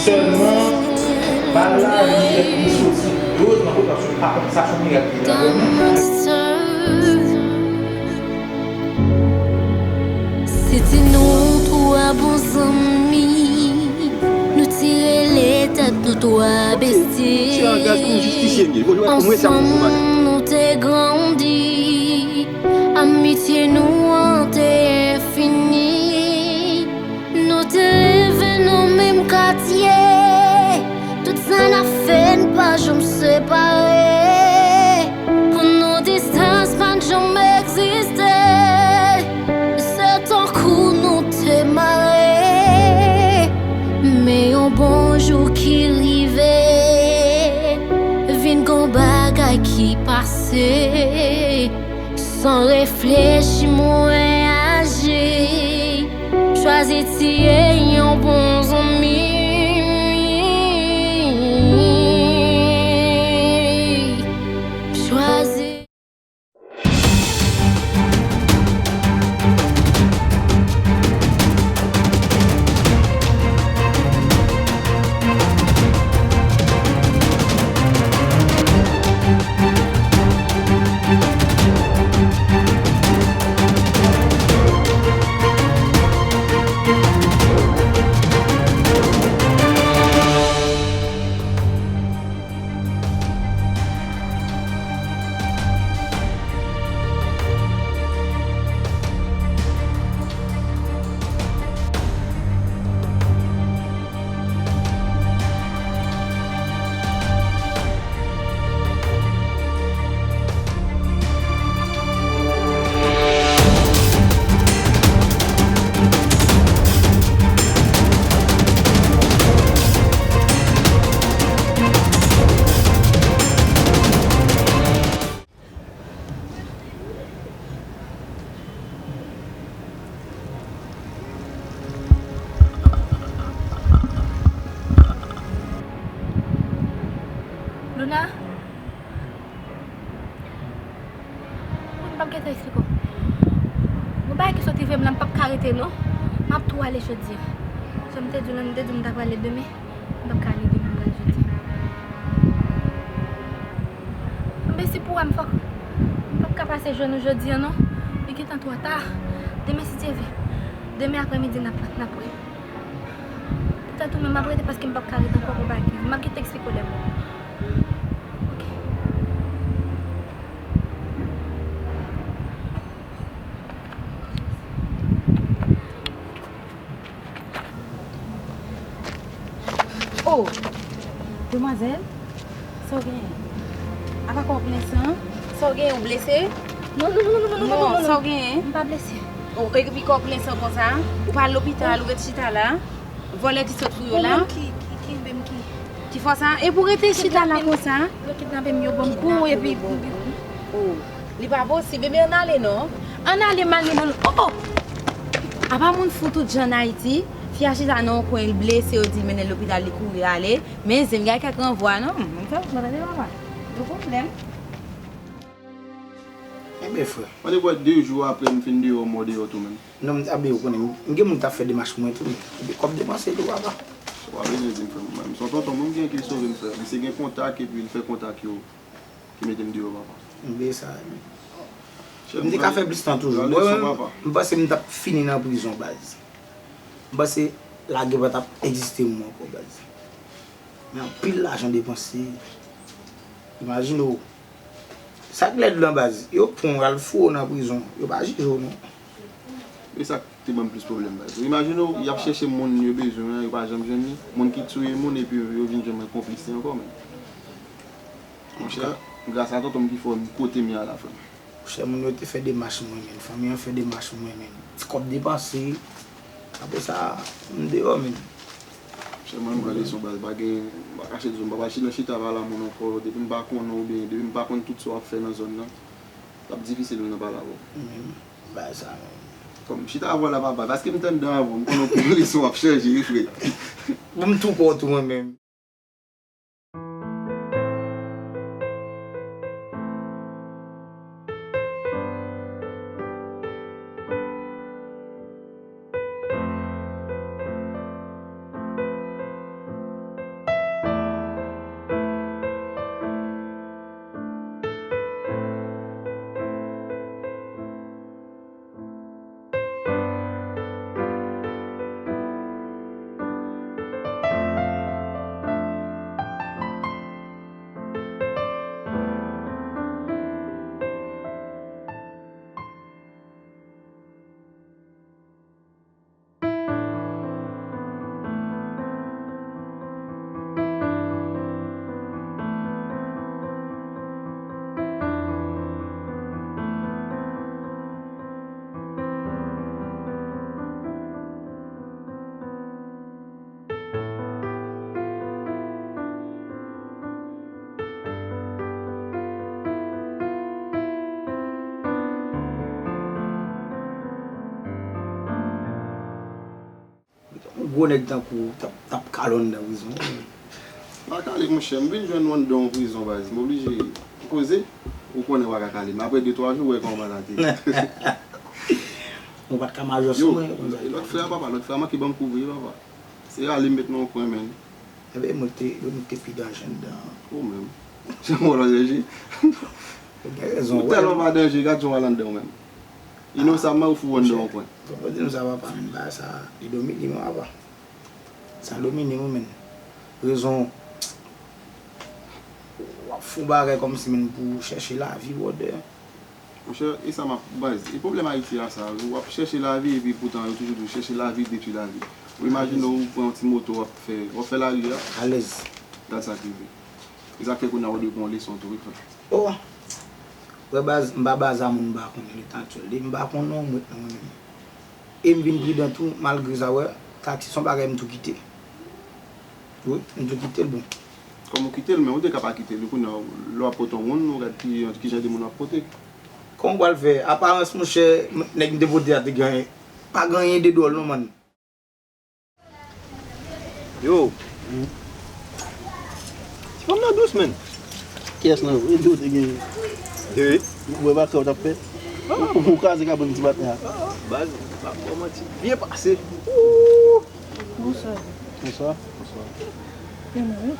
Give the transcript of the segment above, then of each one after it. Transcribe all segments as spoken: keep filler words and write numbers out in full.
Sèlman, bal la, li, li soti. Erezman, paske pa konn sa se yon mirak li ye la, vrèman. Se te nou twa bon zanmi, nou te rele tèt nou twa besti. Ansanm nou te grandi, amitye nou an te enfini. Nou te leve nan menm katye, tout sa n ap fè n pa janm separe. Pou nou distans pa t janm egziste, se tankou nou te mare. Men yon bon jou ki rive, vin gon bagay ki pase. San reflechi mwen aji, chwazi tiye yon bon zanmi. Chwazi. Luna? Mwen m p ap gentan eksplike w. Gon bagay ki sot rive m la, m p ap ka rete non. M ap tou ale jodi a. Jan m te di w lan, m te di w m ta prale demen. M p ap ka ale demen, m pral jodi. Enben, si pou wè m fòk, m p ap ka pase jwenn ou jodi a non. Li gentan twò ta. Demen, si Dye vle. Demen aprèmidi, n ap, n ap wè. Poutèt ou menm, m ap rete paske m p ap ka rete ankò pou bagay. M ap gentan eksplike w lè m wè w. Ok. Oh! Demwazèl, sa w genyen? Apa kò w plen san? Sa w genyen, ou blese? Non, non, non, non, non, non, non, non, non, non, sa w genyen? M pa blese. Oh, epi kò w plen san konsa? Ou pa al lopital, ou ret chita la? Vòlè ki sot fou yo la? Ou menm ki, ki, ki kenbe m ki? Ki fè w sa? Epi w rete chita la konsa? Yo kidnape m, yo ban m kou, epi. Oh. Li pa posib, ebyen ann ale non. Ann ale, m al mennen l. Oh! Apa moun fou tout jan ann Ayiti, fi a chita nan yon kwen, li blese, yo di l mennen l lopital, li kouri ale. Men zen, gen kèk ranvwa non. Mwen fè, mwen tande papa. Yon pwoblèm. Enben, frè. Mwen te kwè de jou apre m fin deyò, m wè w deyò tou menm. Non, m t ap, ou konnen, m gen moun k t ap fè demach pou mwen tou. Epi kòb depanse tou, papa. Ou pa bezwen di m, frè m. Mwen, m se yon tonton, mwen, m gen ki sove m, frè. Misye gen kontak, epi l fè kontak yo. Ki mete m deyò, papa. M bliye sa, wi. M te ka fè plis tan toujou. Mwen menm, m panse m t ap fini nan prizon, baz. M panse lagè pa t ap egziste pou mwen ankò, baz. Men anpil lajan depanse. Imajine w. Sa k lèd lan, baz, yo pran w, y al foure w nan prizon. Yo pa jije w, non. E sa k te ban m plis pwoblèm, baz. Imajine w, y ap chèche moun yo bezwen an, yo pa janm jwenn li. Moun ki touye moun, epi yo vin jwenn mwen konplis li ankò, men. Monchè, gras a tonton m ki fè m kote m ye a la, frè m. Monchè, moun yo te fè demach mwen, men. Fanmi an fè demach mwen, men. Ti kòb depanse. Apre sa, m deyò, men. Monchè, mwen, m pran leson, baz. Pa gen, m pa kache di w, m pa pral chita, chita pale a moun ankò. Depi m pa konnen w oubyen depi m pa konn tout sa w ap fè nan zòn nan, l ap difisil pou m nan pale avè w. Men, bagay sa, men. Kòm chita avè w la, papa. Paske m t anndan avè w, m konnen w pran leson, w ap chanje, wi, frè. Bon, m tou pran tou, mwen menm. Gwo nèg tankou w t ap, t ap kale w anndan prizon. Pa kale, monchè, m vin jwenn ou anndan yon prizon, baz. M oblije koze, ou konnen w pa ka kale m. Apre de twa jou, w wè kòman bagay la te ye. Ou pa t ka majò sou mwen konsa. Yo, lòt frè a, papa, lòt frè a manke ban m kouvri, papa. Se rale m met nan yon kwen, menn. Enben, mwen te, yo mete pi danje anndan. Ou menm. Se yon vòlò, Jezi. Ou gen rezon, ou tèlman pa danje, gad jan w al anndan ou menm. Inosan, ou fou anndan yon kwen. Fò w di m sa, papa, menn, bagay sa, li domine mwen, papa. Sa domine mwen, menn. Rezon, w ap fè yon bagay kòmsi, menn, pou chèche lavi, brother. Monchè, e sa m ap, baz, e pwoblèm Ayiti a sa, w ap chèche lavi epi poutan yo toujou di w chèche lavi detwi lavi. Ou imajine w pran yon ti moto w ap fè, w ap fè lari a. Alèz. Gad sa k rive. E sa k fè kounye a ou dwe pran yon leson tou, wi, frè. Oh! Wè baz, m pa baz a moun m pa konnen letan aktyèl. Depi m pa konnen w, m ret nan mwen menm. E m vin pridan tou, malgre sa, wè, taksi se yon bagay m tou kite. Wi, m tou kite l, bon. Kòman w kite l, men ou te ka pa kite l, kounye a, lè w ap pote yon moun, ou gad ki, ki jan de moun w ap pote. Kòman w pral fè? Aparans, monchè, nèg m te pote a te gen, pa gen anyen de dwòl, non, man. Yo. Ti fanm nan dous, menn. Kiyès nan yo? E de w te genyen? De. Ou wè baka w t ap fè? Ou, ou kraze kabann ti maten a. Baz, m ap ba w manti. Byen pase. Ooh. Bonswa. Bonswa. Bonswa. Byen mwen, wi.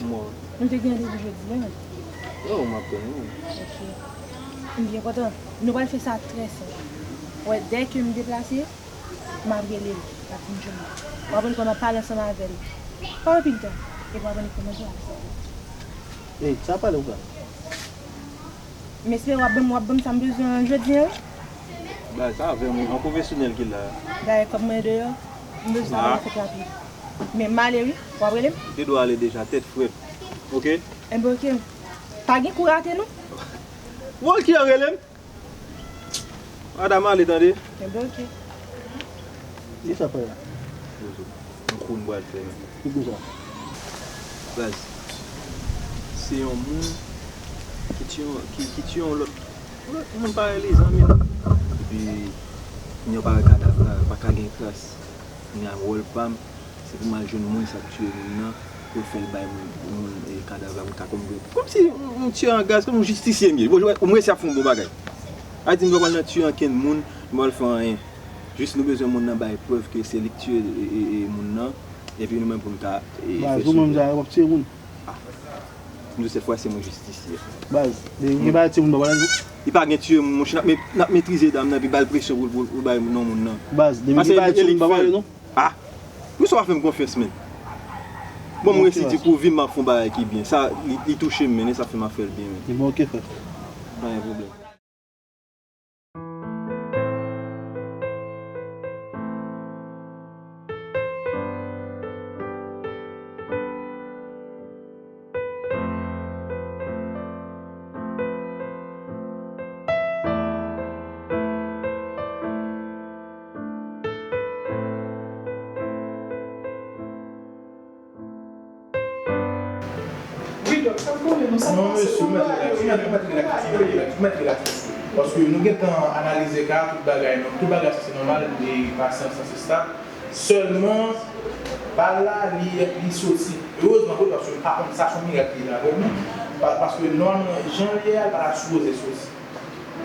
Mwen. Nou te gen randevou jodi a. Yo, m ap tann ou. Ok. M byen kontan. Nou pral fè sa trè senp. Wè, dèke m deplase, m ap rele l, l ap vin jwenn mwen. W ap wè kòman m ap pale ansanm avè l. Pa anpil tan, epi w ap wè kòman jan w ap fè. Ey, sa pale ou la? M espere w ap ban m, w ap ban m sa m bezwen an jodi a, wi. Baz, sa avè m, wi, yon pwofesyonèl ki la. Dayè kòb mwen deyò, m bezwen al fèt rapid. Men m ale, wi, w ap rele m? Ou te dwe ale deja, tèt frèt. Ok? Enben, ok. Pa gen kou rate, non? Bon, ki an rele m? Madanm ale, tande. Enben, ok. Kisa pale la? Yon kou m pral fè, men. Ki kou sa? Baz, se yon moun ki tiye yon, ki, ki tiye yon lòt, yon lòt moun parèy li, zanmi l. Epi, kounye a w pa wè kadav la, pa ka gen tras. Kounye a, wòl pa m, se pou m al jwenn moun sa k tiye moun nan, pou l fè l bay moun, moun, e, kadav la, moun ka kòm, kòmsi yon, yon tiyè an gaz, kòm yon jistisye m ye. Bon, ou m resi ap fè yon bon bagay. A di m pa pral nan tiye ankenn moun, m pa pral fè anyen. Jis nou bezwen moun nan bay prèv ke se li k tiye, e, e, e, moun nan, epi nou menm pou n ka, e, fè swiv la. Baz, ou menm sa, w ap tiye moun? Ah. M di w sèt fwa se mwen jistisye. Baz, depi gen bagay tiye moun pa pale non. Li pa gen tiye moun, monchè, n ap met-, n ap metrize dam nan, epi ba l presyon pou, pou, pou bay non moun nan. Baz, depi gen bagay tiye moun pa pale non. Ah! Misye pa fè m konfyans, menn. Bon, m resi di pou vi m ap fè yon bagay ki byen. Sa, li, li touche m, men, e sa fè m ap fè l byen, men. Bon, ok, frè. Pa gen pwoblèm. Wi, Dòk, sa m konnen, non, sa pase pou mwen yo. Non, mesye, ou mèt rilaks, ou mèt, ou mèt rilaks, ou mèt rilaks, ou mèt rilaks, mesye. Paske nou gentan analize ka, tout bagay, non, tout bagay sanse nòmal, e pasyans sanse stap. Sèlman, bal la, li, li soti. Erezman, wi, paske m pa konn sa se yon mirak ki la vrèman. Pa-, paske nòmalman, jan l ye a, l pa ta sipoze soti.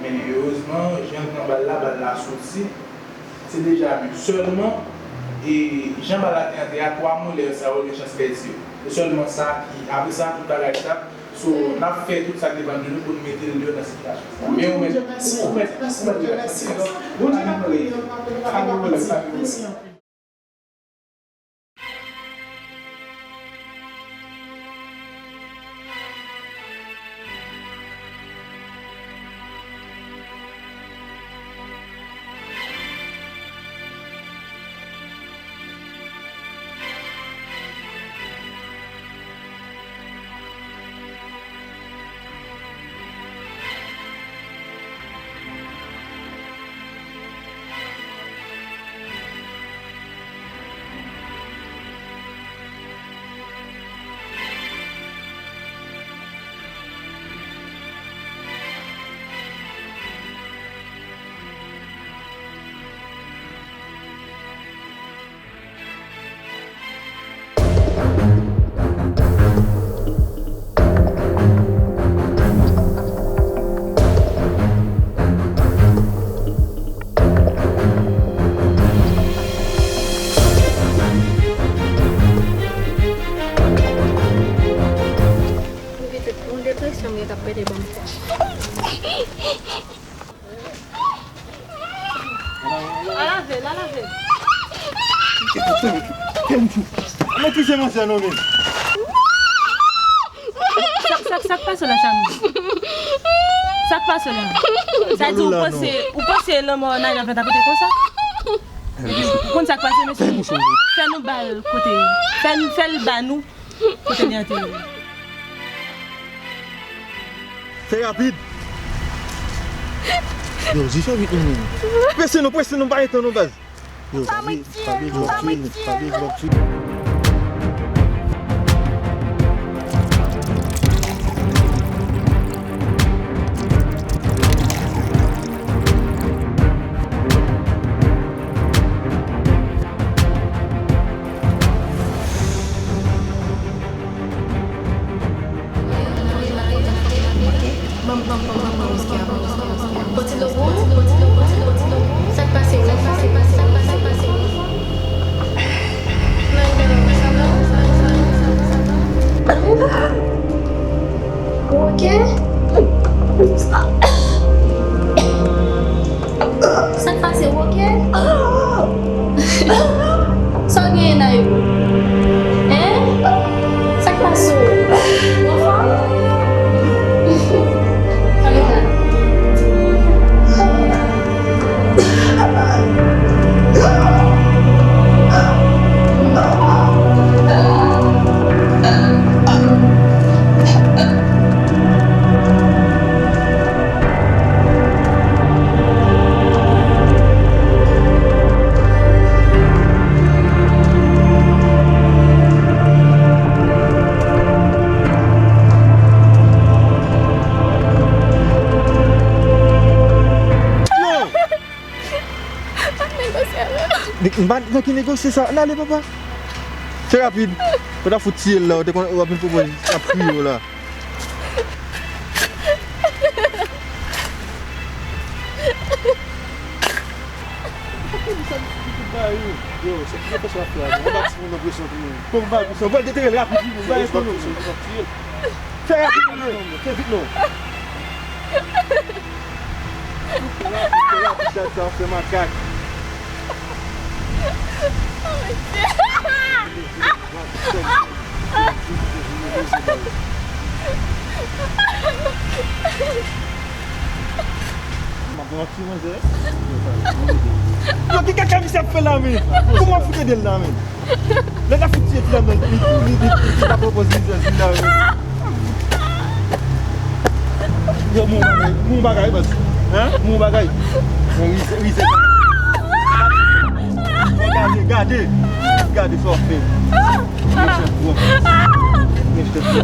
Men erezman, jan l pran bal la, bal la soti. Se deja byen. Sèlman, e, jan bal la te antre a, twa molè sa yo gen chans pèdi yo. Se sèlman sa ki, apre sa, tout bagay stap. So, n ap fè tout sa k depann de nou pou n mete l deyò nan sitiyasyon sa. Men ou mèt, ou mèt, ou mèt rilaks. Bondye k ap priye, papa, papa, papa, papa, mèsi anpil. Mete ban m fò. Al lave l, al lave l. Metrize manzè non, men. Sa, sa, sa k pase w la, Samy? Sa k pase w la? Sa di w panse, ou panse lanmò nan avyòn ta pote konsa? Ou konn sa k pase, mesye? Fè nou ba l kote. Fè n, fè l ba nou kote li antere. Fè rapid. Yo, Zi, fè vit non, men. Prese non, prese non, pa gen tan non, baz. Yo, pa vle, pa vle vlog tou, pa vle vlog tou. Ban m, ban m, ban m, ban m, ban m whisky a, ban m whisky a. Poti lo gou? Sa k pase ou? Sa k pase ou? Sa k pase ou? Ou oke? Sa k pase w, oke? Sa w genyen, Nayou? Hein? Sa k pase w? Ou anfòm? Kamera. Yo! Pa negosye avè m. M pa nan ki negosye sa. Ann ale, papa. Fè rapid. Ou ta fout tiye l la, ou te konn w ap vin pwopoze ap kriye w la. Yo, se ki presyon ap fè la, non? Ou pa timoun nan presyon tou, non. Bon, ba presyon, ba detere l rapid, wi, ba presyon, non. Fè rapid, non, fè vit, non. Fè rapid, fè rapid, dat sa, fè makak. Yo, ki kaka misye ap fè la, men? Kòman w fout ede l la, men? Lè l ap fout tiye ti dam nan, li, li, li, li, li pa pran pòz mizè, li la, men. Yo, mon bagay, mon bagay, baz. Hein? Mon bagay. Mwen rize, rize. Gade, gade. Gade sa w fè. Mwen chèf, bro. Mwen chèf, bro.